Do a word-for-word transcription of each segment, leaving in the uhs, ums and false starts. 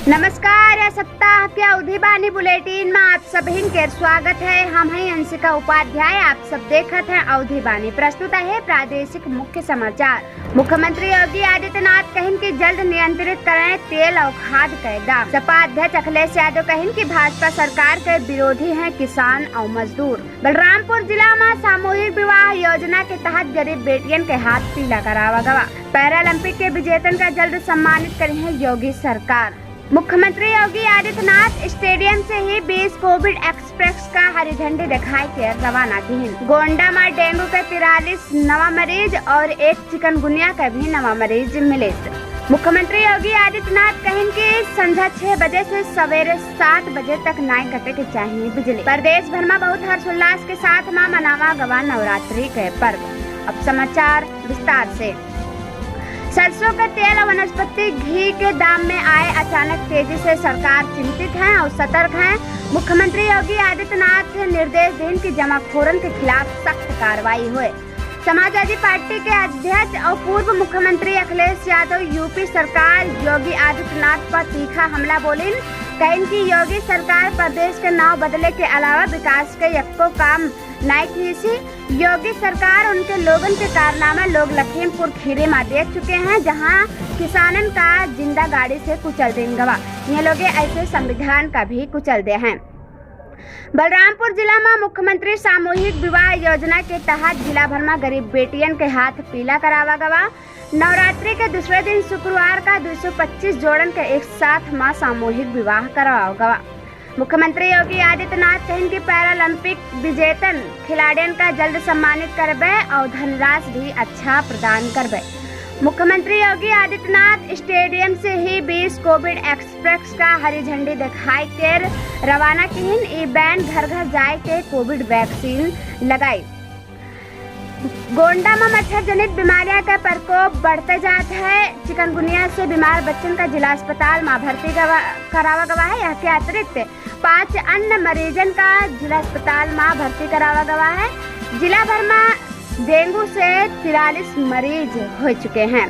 नमस्कार, यह सप्ताह के अवधी बानी बुलेटिन मा आप सभिन के स्वागत है। हम हैं अंशिका उपाध्याय, आप सब देखत हैं अवधी बानी। प्रस्तुत है प्रादेशिक मुख्य समाचार। मुख्यमंत्री योगी आदित्यनाथ कहिन कि जल्द नियंत्रित करें तेल और खाद के दाम। सपा अध्यक्ष अखिलेश यादव कहिन कि भाजपा सरकार के विरोधी हैं किसान और मजदूर। बलरामपुर जिला मा सामूहिक विवाह योजना के तहत गरीब बेटियन के हाथ पीला करावा गवा। पैरालंपिक के विजेतन का जल्द सम्मानित करी है योगी सरकार। मुख्यमंत्री योगी आदित्यनाथ स्टेडियम से ही बीस कोविड एक्सप्रेस का हरी झंडी दिखाई के रवाना किहिन। गोंडा मा डेंगू के तिरालीस नवा मरीज और एक चिकनगुनिया के भी नवा मरीज मिले। मुख्यमंत्री योगी आदित्यनाथ कहिन कि संझा छह बजे से सवेरे सात बजे तक नाई कटे के चाहिए बिजली। प्रदेश भर मा बहुत हर्षोल्लास के साथ मा मनावा गवा नवरात्रि के पर्व। अब समाचार विस्तार से। सरसों के तेल और वनस्पति घी के दाम में आए अचानक तेजी से सरकार चिंतित है और सतर्क है। मुख्यमंत्री योगी आदित्यनाथ निर्देश दिन कि जमाखोरन के खिलाफ सख्त कार्रवाई होए। समाजवादी पार्टी के अध्यक्ष और पूर्व मुख्यमंत्री अखिलेश यादव यूपी सरकार योगी आदित्यनाथ पर तीखा हमला बोलिन। कहिन कि योगी सरकार प्रदेश के नाव बदले के अलावा विकास के यक्को काम नाई कीसी। योगी सरकार उनके लोगन के कारनामा लोग लखीमपुर खीरी मा देख चुके हैं, जहां किसानन का जिंदा गाड़ी से कुचल देन गवा। ये लोग ऐसे संविधान का भी कुचल दे हैं। बलरामपुर जिला मा मुख्यमंत्री सामूहिक विवाह योजना के तहत जिला भर मा गरीब बेटियन के हाथ पीला करावा गवा। नवरात्रि के दूसरे दिन शुक्रवार का दो सौ पच्चीस जोड़न के एक साथ मा सामूहिक विवाह करावा गवा। मुख्यमंत्री योगी आदित्यनाथ कहिन कि पैरालंपिक विजेतन खिलाड़ियन का जल्द सम्मानित करबे और धनराशि भी अच्छा प्रदान करबे। मुख्यमंत्री योगी आदित्यनाथ स्टेडियम से ही बीस कोविड एक्सप्रेस का हरी झंडी दिखाई के रवाना किहिन। ई वैन घर घर जाए के कोविड वैक्सीन लगाई। गोंडा मा मच्छर जनित बीमारियां का प्रकोप बढ़ते जात है। चिकनगुनिया से बीमार बच्चन का जिला अस्पताल मा भर्ती गवा-, करावा गवा है। यह के अतिरिक्त पाँच अन्य मरीजन का जिला अस्पताल मा भर्ती करावा गवा है। जिला भर मा डेंगू से तिरालीस मरीज हो चुके हैं।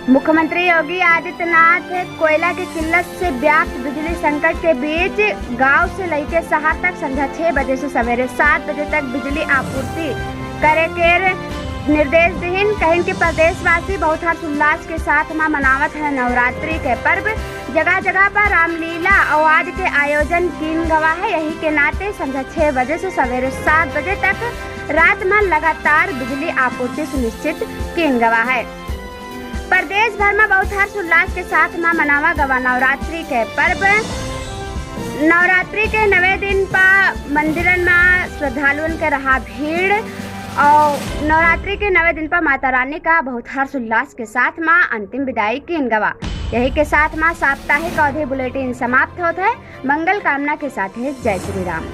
मुख्यमंत्री योगी आदित्यनाथ कोयला की किल्लत से व्याप्त बिजली संकट के बीच गांव से लेके शहर तक संझा छह बजे से सवेरे सात बजे तक बिजली आपूर्ति करे के निर्देश दिहिन। कहिन कि प्रदेशवासी बहुत हर्षोल्लास के साथ मा मनावत है नवरात्रि के पर्व। जगह जगह पर रामलीला और आज के आयोजन कीन गवा है। यही के नाते संझा छह बजे से सवेरे सात बजे तक रात मा लगातार बिजली आपूर्ति सुनिश्चित कीन गवा है। प्रदेश भर मा बहुत हर्षोल्लास के साथ मा मनावा गवा नवरात्रि के पर्व। नवरात्रि के नवे दिन पा मंदिरन मा श्रद्धालुअन के रहा भीड़ और नवरात्रि के नवे दिन पा माता रानी का बहुत हर्षोल्लास के साथ मा अंतिम विदाई कीन गवा। यही के साथ मा साप्ताहिक अवधी बुलेटिन समाप्त होत है। मंगल कामना के साथ है, जय श्री राम।